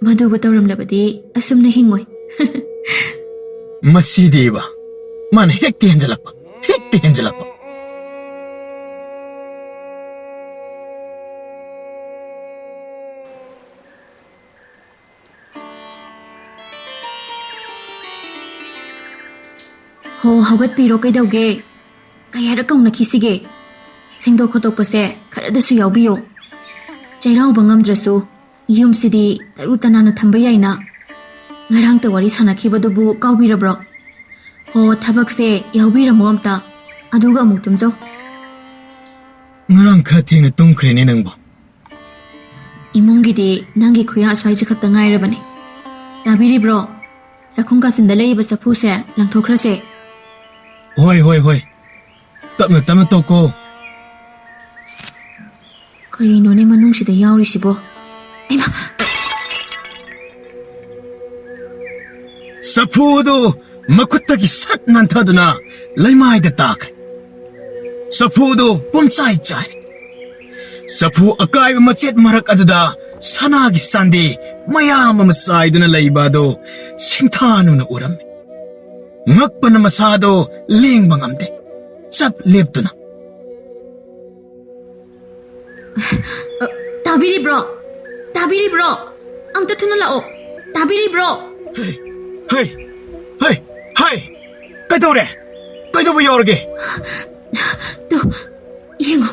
ꯃꯗꯨꯕꯨ ꯇꯧꯔꯝꯂꯕꯗꯤ ꯑꯁꯨꯝꯅ ꯍꯤꯡꯉꯣꯏ꯫ ꯃꯁꯤꯗꯤꯕ, ꯃꯥꯅ ꯍꯦꯛꯇ ꯍꯦꯟꯖꯜꯂꯛꯄ, ꯍꯦꯛꯇ ꯍꯦꯟꯖꯜꯂꯛꯄ꯫ ꯍꯣ, ꯍꯧꯒꯠꯄꯤꯔꯣ, ꯀꯩꯗꯧꯒꯦ? ꯀꯌꯥꯔꯛ ꯀꯧꯅꯈꯤꯁꯤꯒꯦ? ꯁꯦꯡꯗꯣꯛ ꯈꯣꯠꯇꯣꯛꯄꯁꯦ ꯈꯔꯗꯁꯨ ꯌꯥꯎꯕꯤꯌꯣ꯫ ꯆꯩꯔꯥꯎꯕ ꯉꯝꯗ꯭ꯔꯁꯨ ꯌꯨꯝꯁꯤꯗꯤ ꯇꯔꯨ ꯇꯅꯥꯟꯅ ꯊꯝꯕ ꯌꯥꯏꯅ꯫ ꯉꯔꯥꯡꯇ ꯋꯥꯔꯤ ꯁꯥꯟꯅꯈꯤꯕꯗꯨꯕꯨ ꯀꯥꯎꯕꯤꯔꯕ꯭ꯔꯣ? ꯍꯣ, ꯊꯕꯛꯁꯦ ꯌꯥꯎꯕꯤꯔꯝꯃꯣ ꯑꯝꯇ, ꯑꯗꯨꯒ ꯑꯃꯨꯛ ꯇꯨꯝꯖꯧ꯫ ꯉꯔꯥꯡ ꯈꯔ ꯊꯦꯡꯅ ꯇꯨꯝꯈ꯭ꯔꯦꯅꯦ ꯅꯪꯕꯣ꯫ ꯏꯃꯨꯡꯒꯤꯗꯤ ꯅꯪꯒꯤ ꯈꯨꯌꯥ ꯑꯁ꯭ꯋꯥꯏꯁꯦ ꯈꯛꯇ ꯉꯥꯏꯔꯕꯅꯦ꯫ ꯇꯥꯕꯤꯔꯤꯕ꯭ꯔꯣ? ꯆꯥꯛꯈꯨꯝ ꯀꯥꯆꯤꯟꯗ ꯂꯩꯔꯤꯕ ꯆꯐꯨꯁꯦ ꯂꯪꯊꯣꯛꯈ꯭ꯔꯁꯦ꯫ ꯍꯣꯏ, ꯍꯣꯏ, ꯍꯣꯏ꯫ ꯇꯞꯅ, ꯇꯞꯅ ꯇꯧꯀꯣ꯫ ꯀꯩꯅꯣꯅꯦ ꯃꯅꯨꯡꯁꯤꯗ ꯌꯥꯎꯔꯤꯁꯤꯕꯣ? ꯍꯩꯃꯥ! ꯆꯐꯨꯗꯨ ꯃꯈꯨꯠꯇꯒꯤ ꯁꯠ ꯅꯥꯟꯊꯗꯨꯅ ꯂꯩꯃꯥꯏꯗ ꯇꯥꯈ꯭ꯔꯦ꯫ ꯆꯐꯨꯗꯨ ꯄꯨꯝꯆꯥꯏ ꯆꯥꯏꯔꯦ꯫ ꯆꯐꯨ ꯑꯀꯥꯏꯕ ꯃꯆꯦꯠ ꯃꯔꯛ ꯑꯗꯨꯗ ꯁꯅꯥꯒꯤ ꯆꯥꯟꯗꯤ ꯃꯌꯥꯝ ꯑꯃ ꯆꯥꯏꯗꯨꯅ ꯂꯩꯕ ꯑꯗꯨ ꯁꯤꯡꯊꯥꯅꯨꯅ ꯎꯔꯝꯃꯤ꯫ ꯉꯛꯄꯅ ꯃꯁꯥꯗꯣ ꯂꯦꯡꯕ ꯉꯝꯗꯦ꯫ ꯆꯞ ꯂꯦꯞꯇꯨꯅ꯫ ꯑ, ꯇꯥꯕꯤꯔꯤꯕ꯭ꯔꯣ? ꯇꯥꯕꯤꯔꯤꯕ꯭ꯔꯣ? ꯑꯝꯇ ꯊꯨꯅ ꯂꯥꯛꯑꯣ꯫ ꯇꯥꯕꯤꯔꯤꯕ꯭ꯔꯣ? ꯍꯩ, ꯍꯩ, ꯍꯩ, ꯍꯩ! ꯀꯩꯗꯧꯔꯦ? ꯀꯩꯗꯧꯕ ꯌꯥꯎꯔꯒꯦ? ꯇꯨ, ꯌꯦꯡꯉꯣ꯫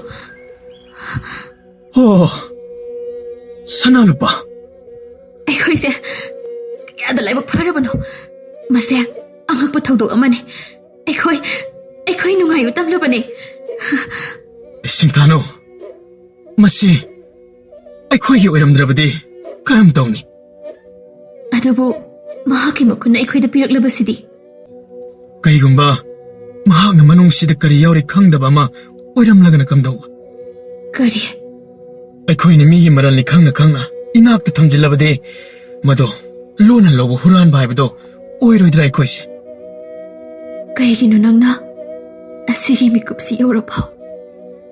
ꯑꯣ, ꯁꯅꯥ ꯂꯨꯄꯥ꯫ ꯑꯩꯈꯣꯏꯁꯦ ꯀꯌꯥꯗ ꯂꯥꯏꯕꯛ ꯐꯔꯕꯅꯣ꯫ ꯃꯁꯦ ꯑꯉꯛꯄ ꯊꯧꯗꯣꯛ ꯑꯃꯅꯤ꯫ ꯑꯩꯈꯣꯏ, ꯑꯩꯈꯣꯏ ꯅꯨꯡꯉꯥꯏꯕ ꯇꯝꯂꯕꯅꯤ꯫ ꯁꯤꯡꯊꯥꯅꯨ, ꯃꯁꯤ ꯑꯩꯈꯣꯏꯒꯤ ꯑꯣꯏꯔꯝꯗ꯭ꯔꯕꯗꯤ ꯀꯔꯝ ꯇꯧꯅꯤ? ꯑꯗꯨꯕꯨ ꯃꯍꯥꯛꯀꯤ ꯃꯈꯨꯠꯅ ꯑꯩꯈꯣꯏꯗ ꯄꯤꯔꯛꯂꯕꯁꯤꯗꯤ? ꯀꯩꯒꯨꯝꯕ ꯃꯍꯥꯛꯅ ꯃꯅꯨꯡꯁꯤꯗ ꯀꯔꯤ ꯌꯥꯎꯔꯤ ꯈꯪꯗꯕ ꯑꯃ ꯑꯣꯏꯔꯝꯂꯒꯅ ꯀꯝꯗꯧꯕ? ꯀꯔꯤ? ꯑꯩꯈꯣꯏꯅ ꯃꯤꯒꯤ ꯃꯔꯜꯅꯤ ꯈꯪꯅ ꯈꯪꯅ ꯏꯅꯥꯛꯇ ꯊꯝꯖꯤꯜꯂꯕꯗꯤ ꯃꯗꯣ ꯂꯣꯟꯅ ꯂꯧꯕ ꯍꯨꯔꯥꯟꯕ ꯍꯥꯏꯕꯗꯣ ꯑꯣꯏꯔꯣꯏꯗ꯭ꯔꯥ ꯑꯩꯈꯣꯏꯁꯦ? ꯀꯩꯒꯤꯅꯣ ꯅꯪꯅ ꯑꯁꯤꯒꯤ ꯃꯤꯀꯨꯞꯁꯤ ꯌꯧꯔꯐꯥꯎ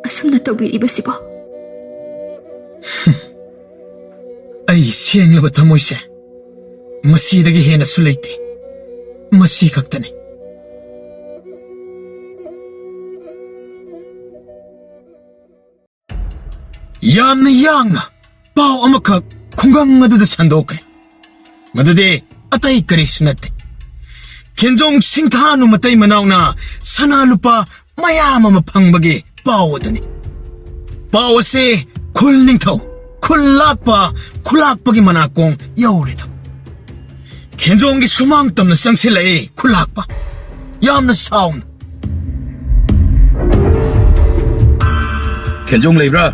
ꯑꯁꯨꯝꯅ ꯇꯧꯕꯤꯔꯤꯕꯁꯤꯕꯣ? ꯑꯩ ꯁꯦꯡꯂꯕ ꯊꯃꯣꯏꯁꯦ ꯃꯁꯤꯗꯒꯤ ꯍꯦꯟꯅꯁꯨ ꯂꯩꯇꯦ꯫ ꯃꯁꯤ ꯈꯛꯇꯅꯤ꯫ ꯌꯥꯝꯅ ꯌꯥꯡꯅ ꯄꯥꯎ ꯑꯃꯈꯛ ꯈꯨꯡꯒꯪ ꯑꯗꯨꯗ ꯁꯟꯗꯣꯛꯈ꯭ꯔꯦ꯫ ꯃꯗꯨꯗꯤ ꯑꯇꯩ ꯀꯔꯤꯁꯨ ꯅꯠꯇꯦ꯫ ꯈꯦꯟꯖꯣꯡ ꯁꯤꯡꯊꯥꯅꯨ ꯃꯇꯩ ꯃꯅꯥꯎꯅ ꯁꯅꯥ ꯂꯨꯄꯥ ꯃꯌꯥꯝ ꯑꯃ ꯐꯪꯕꯒꯤ ꯄꯥꯎ ꯑꯗꯨꯅꯤ꯫ ꯄꯥꯎ ꯑꯁꯤ ꯈꯨꯜ ꯅꯤꯡꯊꯧ, ꯈꯨꯜ ꯂꯥꯛꯄ, ꯈꯨꯂꯥꯛꯄꯒꯤ ꯃꯅꯥꯀꯣꯡ ꯌꯧꯔꯦꯗꯣ꯫ ꯈꯦꯟꯖꯣꯡꯒꯤ ꯁꯨꯃꯥꯡ ꯇꯝꯅ ꯆꯪꯁꯤꯜꯂꯛꯏ ꯈꯨꯂꯥꯛꯄ꯫ ꯌꯥꯝꯅ ꯁꯥꯎꯅ꯫ ꯈꯦꯟꯖꯣꯡ ꯂꯩꯕ꯭ꯔꯥ?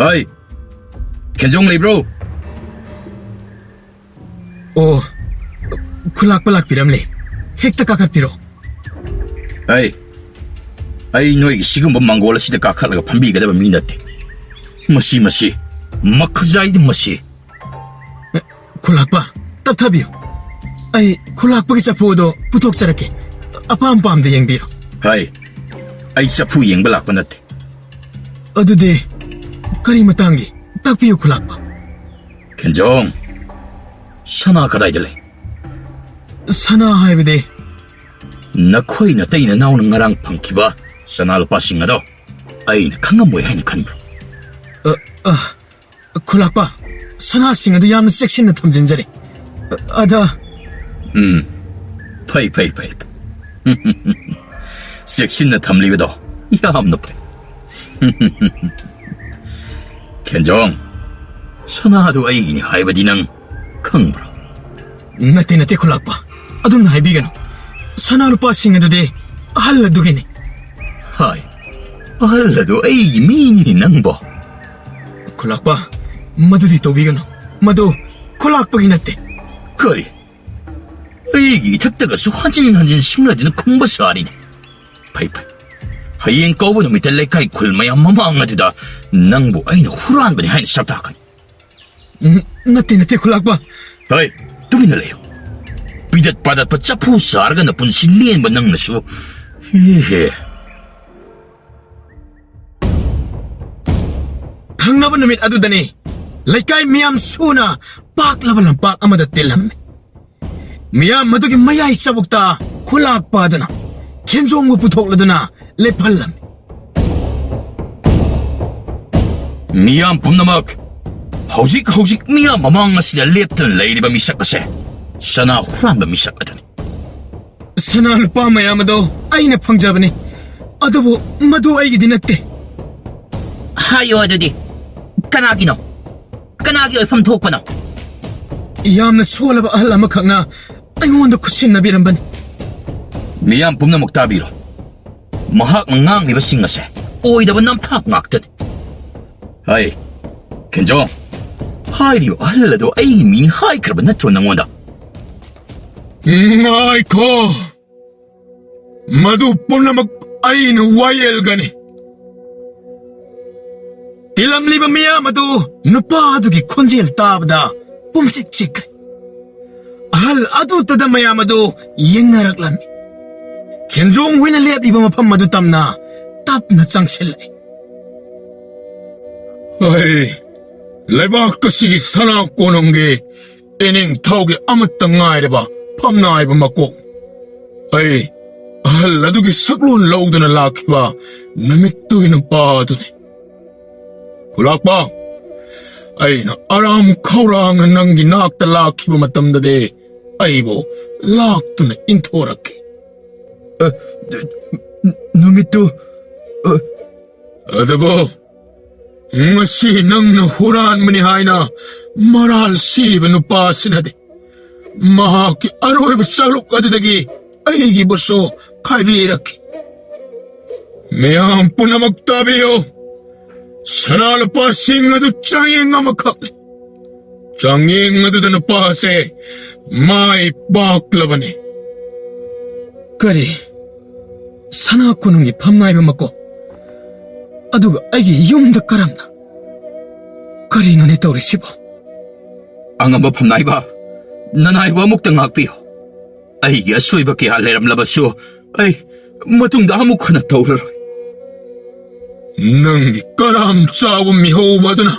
ꯍꯥꯏ, ꯈꯦꯟꯖꯣꯡ ꯂꯩꯕ꯭ꯔꯣ? ꯑꯣ, ꯈꯨꯂꯥꯛꯄ ꯂꯥꯛꯄꯤꯔꯝꯂꯦ꯫ ꯍꯦꯛꯇ ꯀꯥꯈꯠꯄꯤꯔꯣ꯫ ꯑꯩ, ꯑꯩ ꯅꯣꯏꯒꯤ ꯁꯤꯒꯨꯝꯕ ꯃꯪꯒꯣꯜ ꯑꯁꯤꯗ ꯀꯥꯈꯠꯂꯒ ꯐꯝꯕꯤꯒꯗꯕ ꯃꯤ ꯅꯠꯇꯦ꯫ ꯃꯁꯤ, ꯃꯁꯤ, ꯃꯈꯖꯥꯏꯗ ꯃꯁꯤ꯫ ꯈꯨꯂꯥꯛꯄ, ꯇꯞꯊꯕꯤꯌꯨ꯫ ꯑꯩ ꯈꯨꯂꯥꯛꯄꯒꯤ ꯆꯐꯨ ꯑꯗꯣ ꯄꯨꯊꯣꯛꯆꯔꯛꯀꯦ꯫ ꯑꯄꯥꯝ ꯄꯥꯝꯗ ꯌꯦꯡꯕꯤꯔꯣ꯫ ꯍꯥꯏ, ꯑꯩ ꯆꯐꯨ ꯌꯦꯡꯕ ꯂꯥꯛꯄ ꯅꯠꯇꯦ꯫ ꯑꯗꯨꯗꯤ ꯀꯔꯤ ꯃꯇꯥꯡꯒꯤ? ꯇꯥꯛꯄꯤꯌꯨ ꯈꯨꯂꯥꯛꯄ꯫ ꯈꯦꯟꯖꯣꯡ, ꯁꯅꯥ ꯀꯗꯥꯏꯗ ꯂꯩ? ꯁꯅꯥ ꯍꯥꯏꯕꯗꯤ? ꯅꯈꯣꯏ ꯅꯇꯩ ꯅꯅꯥꯎꯅ ꯉꯔꯥꯡ ꯐꯪꯈꯤꯕ ꯁꯅꯥ ꯂꯨꯄꯥꯁꯤꯡ ꯑꯗꯣ ꯑꯩꯅ ꯈꯪꯉꯝꯃꯣꯏ ꯍꯥꯏꯅ ꯈꯟꯕ꯭ꯔꯣ? ꯑ, ꯑ, ꯈꯨꯂꯥꯛꯄ, ꯁꯅꯥꯁꯤꯡ ꯑꯗꯨ ꯌꯥꯝꯅ ꯆꯦꯛꯁꯤꯟꯅ ꯊꯝꯖꯤꯟꯖꯔꯤ꯫ ꯑ, ꯑꯗ ꯎꯝ, ꯐꯩ, ꯐꯩ, ꯐꯩ꯫ ꯆꯦꯛꯁꯤꯟꯅ ꯊꯝꯂꯤꯕꯗꯣ ꯌꯥꯝꯅ ꯐꯩ꯫ ꯈꯦꯟꯖꯣꯡ, ꯁꯅꯥꯗꯨ ꯑꯩꯒꯤꯅꯤ ꯍꯥꯏꯕꯗꯤ ꯅꯪ ꯈꯪꯕ꯭ꯔꯥ? ꯅꯠꯇꯦ, ꯅꯠꯇꯦ, ꯈꯨꯂꯥꯛꯄ꯫ ꯑꯗꯨꯝꯅ ꯍꯥꯏꯕꯤꯒꯅꯨ꯫ ꯁꯅꯥ ꯂꯨꯄꯥꯁꯤꯡ ꯑꯗꯨꯗꯤ ꯑꯍꯜ ꯑꯗꯨꯒꯤꯅꯤ꯫ ꯍꯥꯏ, ꯑꯍꯜ ꯑꯗꯨ ꯑꯩꯒꯤ ꯃꯤꯅꯤꯅꯦ ꯅꯪꯕꯣ꯫ ꯈꯨꯂꯥꯛꯄ, ꯃꯗꯨꯗꯤ ꯇꯧꯕꯤꯒꯅꯨ꯫ ꯃꯗꯨ ꯈꯨꯂꯥꯛꯄꯒꯤ ꯅꯠꯇꯦ꯫ ꯀꯔꯤ? ꯑꯩꯒꯤ ꯏꯊꯛꯇꯒꯁꯨ ꯍꯟꯖꯤꯟ ꯍꯟꯖꯤꯟ ꯁꯤꯡꯅꯗꯨꯅ ꯈꯨꯝꯕ ꯁꯥꯔꯤꯅꯦ꯫ ꯐꯩ, ꯐꯩ꯫ ꯍꯌꯦꯡ ꯀꯧꯕ ꯅꯨꯃꯤꯠꯇ ꯂꯩꯀꯥꯏ ꯈꯨꯜ ꯃꯌꯥꯝ ꯃꯃꯥꯡ ꯑꯗꯨꯗ ꯅꯪꯕꯨ ꯑꯩꯅ ꯍꯨꯔꯥꯟꯕꯅꯤ ꯍꯥꯏꯅ ꯁꯛ ꯇꯥꯛꯀꯅꯤ꯫ ꯎꯝ, ꯅꯠꯇꯦ, ꯅꯠꯇꯦ, ꯈꯨꯂꯥꯛꯄ꯫ ꯍꯩ, ꯇꯨꯃꯤꯟꯅ ꯂꯩꯌꯨ꯫ ꯄꯤꯗꯠ ꯄꯥꯗꯠꯄ ꯆꯐꯨ ꯁꯥꯔꯒ ꯅꯄꯨꯟꯁꯤ ꯂꯦꯟꯕ ꯅꯪꯅꯁꯨ꯫ ꯍꯦ ꯍꯦ꯫ ꯊꯪꯅꯕ ꯅꯨꯃꯤꯠ ꯑꯗꯨꯗꯅꯤ ꯂꯩꯀꯥꯏ ꯃꯤꯌꯥꯝ ꯁꯨꯅ ꯄꯥꯛꯂꯕ ꯂꯝꯄꯥꯛ ꯑꯃꯗ ꯇꯤꯜꯂꯝꯃꯤ꯫ ꯃꯤꯌꯥꯝ ꯃꯗꯨꯒꯤ ꯃꯌꯥꯏ ꯆꯕꯨꯛꯇ ꯈꯨꯂꯥꯛꯄ ꯑꯗꯨꯅ ꯈꯦꯟꯖꯣꯡꯕꯨ ꯄꯨꯊꯣꯛꯂꯗꯨꯅ ꯂꯦꯞꯍꯜꯂꯝꯃꯤ꯫ ꯃꯤꯌꯥꯝ ꯄꯨꯝꯅꯃꯛ, ꯍꯧꯖꯤꯛ ꯍꯧꯖꯤꯛ ꯃꯤꯌꯥꯝ ꯃꯃꯥꯡ ꯑꯁꯤꯗ ꯂꯦꯞꯇꯨꯅ ꯂꯩꯔꯤꯕ ꯃꯤꯁꯛ ꯑꯁꯦ ꯁꯅꯥ ꯍꯨꯔꯥꯟꯕ ꯃꯤꯁꯛ ꯑꯗꯨꯅꯤ꯫ ꯁꯅꯥ ꯂꯨꯄꯥ ꯃꯌꯥꯝ ꯑꯗꯣ ꯑꯩꯅ ꯐꯪꯖꯕꯅꯤ, ꯑꯗꯨꯕꯨ ꯃꯗꯨ ꯑꯩꯒꯤꯗꯤ ꯅꯠꯇꯦ꯫ ꯍꯥꯏꯌꯣ ꯑꯗꯨꯗꯤ, ꯀꯅꯥꯒꯤꯅꯣ? ꯀꯅꯥꯒꯤ ꯑꯣꯏꯐꯝ ꯊꯣꯛꯄꯅꯣ? ꯌꯥꯝꯅ ꯁꯣꯜꯂꯕ ꯑꯍꯜ ꯑꯃꯈꯛꯅ ꯑꯩꯉꯣꯟꯗ ꯈꯨꯠꯁꯤꯟꯅꯕꯤꯔꯝꯕꯅꯤ꯫ ꯃꯤꯌꯥꯝ ꯄꯨꯝꯅꯃꯛ ꯇꯥꯕꯤꯔꯣ꯫ ꯃꯍꯥꯛꯅ ꯉꯥꯡꯂꯤꯕꯁꯤꯡ ꯑꯁꯦ ꯑꯣꯏꯗꯕ ꯅꯝꯊꯥꯛ ꯉꯥꯛꯇꯅꯤ꯫ ꯍꯩ, ꯈꯦꯟꯖꯣꯡ, ꯍꯥꯏꯔꯤꯕ ꯑꯍꯜ ꯑꯗꯣ ꯑꯩꯒꯤ ꯃꯤꯅꯤ ꯍꯥꯏꯈ꯭ꯔꯕ ꯅꯠꯇ꯭ꯔꯣ ꯅꯪꯉꯣꯟꯗ? ꯉꯥꯏꯈꯣ! ꯃꯗꯨ ꯄꯨꯝꯅꯃꯛ ꯑꯩꯅ ꯋꯥꯌꯦꯜꯒꯅꯤ꯫ ꯇꯤꯜꯂꯝꯂꯤꯕ ꯃꯤꯌꯥꯝ ꯑꯗꯨ ꯅꯨꯄꯥ ꯑꯗꯨꯒꯤ ꯈꯣꯟꯖꯦꯜ ꯇꯥꯕꯗ ꯄꯨꯝꯆꯤꯛ ꯆꯤꯛꯈ꯭ꯔꯦ꯫ ꯑꯍꯜ ꯑꯗꯨꯇꯗ ꯃꯌꯥꯝ ꯑꯗꯨ ꯌꯦꯡꯅꯔꯛꯂꯝꯃꯤ꯫ ꯈꯦꯟꯖꯣꯡ ꯍꯣꯏꯅ ꯂꯦꯞꯂꯤꯕ ꯃꯐꯝ ꯑꯗꯨ ꯇꯝꯅ ꯇꯞꯅ ꯆꯪꯁꯤꯜꯂꯛꯏ꯫ ꯑꯩ ꯂꯩꯕꯥꯛ ꯑꯁꯤꯒꯤ ꯁꯅꯥ ꯀꯣꯅꯨꯡꯒꯤ ꯏꯅꯤꯡꯊꯧꯒꯤ ꯑꯃꯠꯇ ꯉꯥꯏꯔꯕ ꯐꯝꯅꯥꯏꯕ ꯃꯀꯣꯛ꯫ ꯑꯩ ꯑꯍꯜ ꯑꯗꯨꯒꯤ ꯁꯛꯂꯣꯟ ꯂꯧꯗꯨꯅ ꯂꯥꯛꯈꯤꯕ ꯅꯨꯃꯤꯠꯇꯨꯒꯤ ꯅꯨꯄꯥ ꯑꯗꯨꯅꯤ꯫ ꯈꯨꯂꯥꯛꯄ, ꯑꯩꯅ ꯑꯔꯥꯝ ꯈꯧꯔꯥꯡꯅ ꯅꯪꯒꯤ ꯅꯥꯛꯇ ꯂꯥꯛꯈꯤꯕ ꯃꯇꯝꯗꯗꯤ ꯑꯩꯕꯨ ꯂꯥꯛꯇꯨꯅ ꯏꯟꯊꯣꯔꯛꯈꯤ꯫ ꯑ, ꯅꯨꯃꯤꯠꯇꯨ, ꯑ, ꯑꯗꯨꯕꯨ ꯉꯁꯤ ꯅꯪꯅ ꯍꯨꯔꯥꯟꯕꯅꯤ ꯍꯥꯏꯅ ꯃꯔꯥꯜ ꯁꯤꯔꯤꯕ ꯅꯨꯄꯥꯁꯤꯅꯗꯤ ꯃꯍꯥꯛꯀꯤ ꯑꯔꯣꯏꯕ ꯆꯥꯂꯨꯛ ꯑꯗꯨꯗꯒꯤ ꯑꯩꯒꯤꯕꯨꯁꯨ ꯈꯥꯏꯕꯤꯔꯛꯈꯤ꯫ ꯃꯤꯌꯥꯝ ꯄꯨꯝꯅꯃꯛ ꯇꯥꯕꯤꯌꯨ꯫ ꯁꯅꯥ ꯂꯨꯄꯥꯁꯤꯡ ꯑꯗꯨ ꯆꯥꯡꯌꯦꯡ ꯑꯃꯈꯛꯅꯤ꯫ ꯆꯥꯡꯌꯦꯡ ꯑꯗꯨꯗ ꯅꯨꯄꯥ ꯑꯁꯦ ꯃꯥꯏ ꯄꯥꯛꯂꯕꯅꯤ꯫ ꯀꯔꯤ? ꯁꯅꯥ ꯀꯣꯅꯨꯡꯒꯤ ꯐꯝꯅꯥꯏꯕ ꯃꯀꯣꯛ? ꯑꯗꯨꯒ ꯑꯩꯒꯤ ꯌꯨꯝꯗ ꯀꯔꯝꯅ? ꯀꯔꯤꯅꯣꯅꯦ ꯇꯧꯔꯤꯁꯤꯕꯣ? ꯑꯉꯝꯕ ꯐꯝꯅꯥꯏꯕ, ꯅꯅꯥꯏꯕꯨ ꯑꯃꯨꯛꯇ ꯉꯥꯛꯄꯤꯌꯨ꯫ ꯑꯩꯒꯤ ꯑꯁꯣꯏꯕ ꯀꯌꯥ ꯂꯩꯔꯝꯂꯕꯁꯨ ꯑꯩ ꯃꯇꯨꯡꯗ ꯑꯃꯨꯛ ꯍꯟꯅ ꯇꯧꯔꯔꯣꯏ꯫ ꯅꯪꯒꯤ ꯀꯔꯥꯝ ꯆꯥꯎꯕ ꯃꯤꯍꯧꯕ ꯑꯗꯨꯅ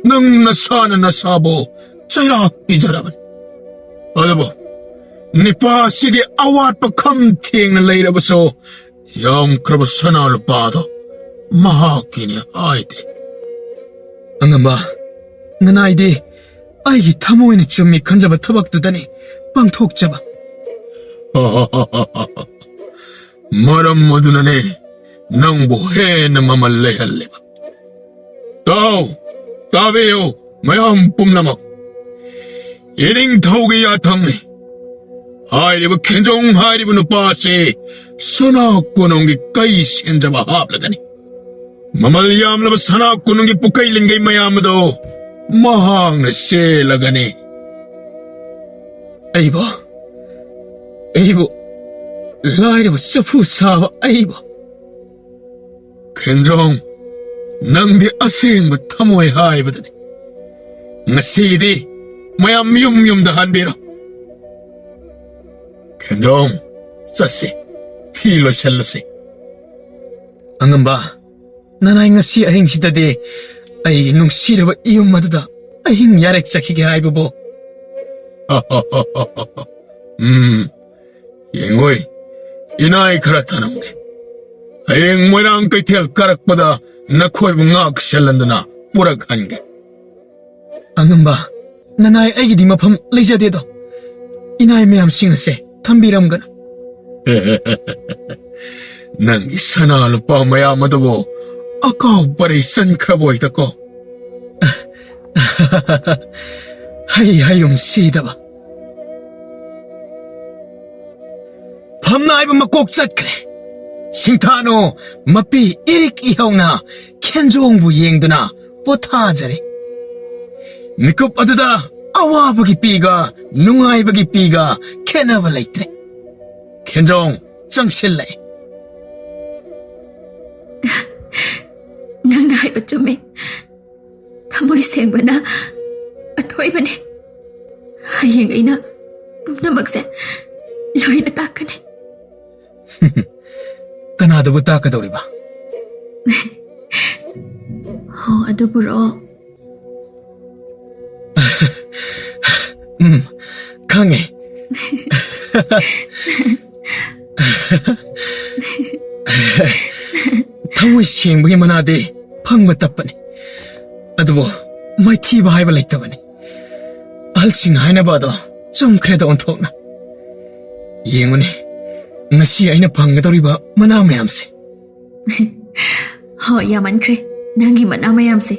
ꯅꯪ ꯅꯁꯥꯅ ꯅꯁꯥꯕꯨ ꯆꯩꯔꯥꯛ ꯄꯤꯖꯔꯕꯅꯤ꯫ ꯑꯗꯨꯕꯨ ꯅꯤꯄꯥ ꯑꯁꯤꯗꯤ ꯑꯋꯥꯠꯄ ꯈꯝ ꯊꯦꯡꯅ ꯂꯩꯔꯕꯁꯨ ꯌꯥꯝꯈ꯭ꯔꯕ ꯁꯅꯥ ꯂꯨꯄꯥꯗꯣ ꯃꯍꯥꯛꯀꯤꯅꯤ ꯍꯥꯏꯗꯦ꯫ ꯑꯉꯝꯕ, ꯅꯅꯥꯏꯗꯤ ꯑꯩꯒꯤ ꯊꯃꯣꯏꯅ ꯆꯨꯝꯃꯤ ꯈꯟꯖꯕ ꯊꯕꯛꯇꯨꯗꯅꯤ ꯄꯥꯡꯊꯣꯛꯆꯕ꯫ ꯃꯔꯝ ꯑꯗꯨꯅꯅꯦ ꯅꯪꯕꯨ ꯍꯦꯟꯅ ꯃꯃꯜ ꯂꯩꯍꯜꯂꯤꯕ꯫ ꯇꯥꯎ, ꯇꯥꯕꯤꯌꯨ, ꯃꯌꯥꯝ ꯄꯨꯝꯅꯃꯛ꯫ ꯏꯅꯤꯡꯊꯧꯒꯤ ꯌꯥꯊꯪꯅꯤ꯫ ꯍꯥꯏꯔꯤꯕ ꯈꯦꯟꯖꯣꯡ ꯍꯥꯏꯔꯤꯕ ꯅꯨꯄꯥ ꯑꯁꯤ ꯁꯅꯥ ꯀꯣꯅꯨꯡꯒꯤ ꯀꯩ ꯁꯦꯟꯖꯕ ꯍꯥꯞꯂꯒꯅꯤ꯫ ꯃꯃꯜ ꯌꯥꯝꯂꯕ ꯁꯅꯥ ꯀꯣꯅꯨꯡꯒꯤ ꯄꯨꯀꯩ ꯂꯤꯡꯒꯩ ꯃꯌꯥꯝ ꯑꯗꯨ ꯃꯍꯥꯛꯅ ꯁꯦꯜꯂꯒꯅꯤ꯫ ꯑꯩꯕꯨ, ꯑꯩꯕꯨ, ꯂꯥꯏꯔꯕ ꯆꯐꯨ ꯁꯥꯕ ꯑꯩꯕꯨ꯫ ꯈꯦꯟꯖꯣꯡ, ꯅꯪꯗꯤ ꯑꯁꯦꯡꯕ ꯊꯃꯣꯏ ꯍꯥꯏꯕꯗꯨꯅꯤ꯫ ꯉꯁꯤꯒꯤꯗꯤ ꯃꯌꯥꯝ ꯌꯨꯝ ꯌꯨꯝꯗ ꯍꯟꯕꯤꯔꯣ꯫ ꯈꯦꯟꯖꯣꯡ, ꯆꯠꯁꯤ, ꯐꯤ ꯂꯣꯏꯁꯜꯂꯁꯤ꯫ ꯑꯉꯝꯕ, ꯅꯅꯥꯏ ꯉꯁꯤ ꯑꯍꯤꯡꯁꯤꯗꯗꯤ ꯑꯩꯒꯤ ꯅꯨꯡꯁꯤꯔꯕ ꯌꯨꯝ ꯑꯗꯨꯗ ꯑꯍꯤꯡ ꯌꯥꯔꯦꯛ ꯆꯠꯈꯤꯒꯦ ꯍꯥꯏꯕꯕꯨ? ꯎꯝ, ꯌꯦꯡꯉꯣꯏ, ꯏꯅꯥꯏ ꯈꯔ ꯊꯅꯝꯒꯦ꯫ ꯍꯌꯦꯡ ꯃꯣꯏꯔꯥꯡ ꯀꯩꯊꯦꯜ ꯀꯥꯔꯛꯄꯗ ꯅꯈꯣꯏꯕꯨ ꯉꯥꯛ ꯁꯦꯜꯍꯟꯗꯨꯅ ꯄꯨꯔꯛꯍꯟꯒꯦ꯫ ꯑꯉꯝꯕ, ꯅꯅꯥꯏ ꯑꯩꯒꯤꯗꯤ ꯃꯐꯝ ꯂꯩꯖꯗꯦꯗꯣ꯫ ꯏꯅꯥꯏ ꯃꯌꯥꯝꯁꯤꯡ ꯑꯁꯦ ꯊꯝꯕꯤꯔꯝꯒꯅꯨ꯫ ꯅꯪꯒꯤ ꯁꯅꯥ ꯂꯨꯄꯥ ꯃꯌꯥꯝ ꯑꯗꯨꯕꯨ ꯑꯀꯥꯎ ꯄꯔꯩ ꯆꯟꯈ꯭ꯔꯕ ꯑꯣꯏꯗꯀꯣ꯫ ꯍꯩ ꯍꯌꯨꯝ ꯁꯤꯗꯕ꯫ ꯐꯝꯅꯥꯏꯕ ꯃꯀꯣꯛ ꯆꯠꯈ꯭ꯔꯦ꯫ ꯁꯤꯡꯊꯥꯅꯨ ꯃꯄꯤ ꯏꯔꯤꯛ ꯏꯍꯧꯅ ꯈꯦꯟꯖꯣꯡꯕꯨ ꯌꯦꯡꯗꯨꯅ ꯄꯣꯊꯥꯖꯔꯦ꯫ ꯃꯤꯀꯨꯞ ꯑꯗꯨꯗ ꯑꯋꯥꯕꯒꯤ ꯄꯤꯒ ꯅꯨꯡꯉꯥꯏꯕꯒꯤ ꯄꯤꯒ ꯈꯦꯠꯅꯕ ꯂꯩꯇ꯭ꯔꯦ꯫ ꯈꯦꯟꯖꯣꯡ ꯆꯪꯁꯤꯜꯂꯛꯏ꯫ ꯅꯪꯅ ꯍꯥꯏꯕ ꯆꯨꯝꯃꯦ꯫ ꯊꯃꯣꯏ ꯁꯦꯡꯕꯅ ꯑꯊꯣꯏꯕꯅꯦ꯫ ꯍꯌꯦꯡ ꯑꯩꯅ ꯄꯨꯝꯅꯃꯛꯁꯦ ꯂꯣꯏꯅ ꯇꯥꯛꯀꯅꯤ꯫ ꯀꯅꯥꯗꯕꯨ ꯇꯥꯛꯀꯗꯧꯔꯤꯕ? ꯍꯣ, ꯑꯗꯨꯕꯨꯔꯣ? ꯎꯝ, ꯈꯪꯉꯦ꯫ ꯊꯃꯣꯏ ꯁꯦꯡꯕꯒꯤ ꯃꯅꯥꯗꯤ ꯐꯪꯕ ꯇꯞꯄꯅꯤ, ꯑꯗꯨꯕꯨ ꯃꯥꯏꯊꯤꯕ ꯍꯥꯏꯕ ꯂꯩꯇꯕꯅꯤ꯫ ꯑꯍꯜꯁꯤꯡ ꯍꯥꯏꯅꯕ ꯑꯗꯣ ꯆꯨꯝꯈ꯭ꯔꯦꯗ ꯑꯣꯟꯊꯣꯛꯅ꯫ ꯌꯦꯡꯉꯨꯅꯦ, ꯉꯁꯤ ꯑꯩꯅ ꯐꯪꯒꯗꯧꯔꯤꯕ ꯃꯅꯥ ꯃꯌꯥꯝꯁꯦ꯫ ꯍꯣ, ꯌꯥꯝꯃꯟꯈ꯭ꯔꯦ ꯅꯪꯒꯤ ꯃꯅꯥ ꯃꯌꯥꯝꯁꯦ꯫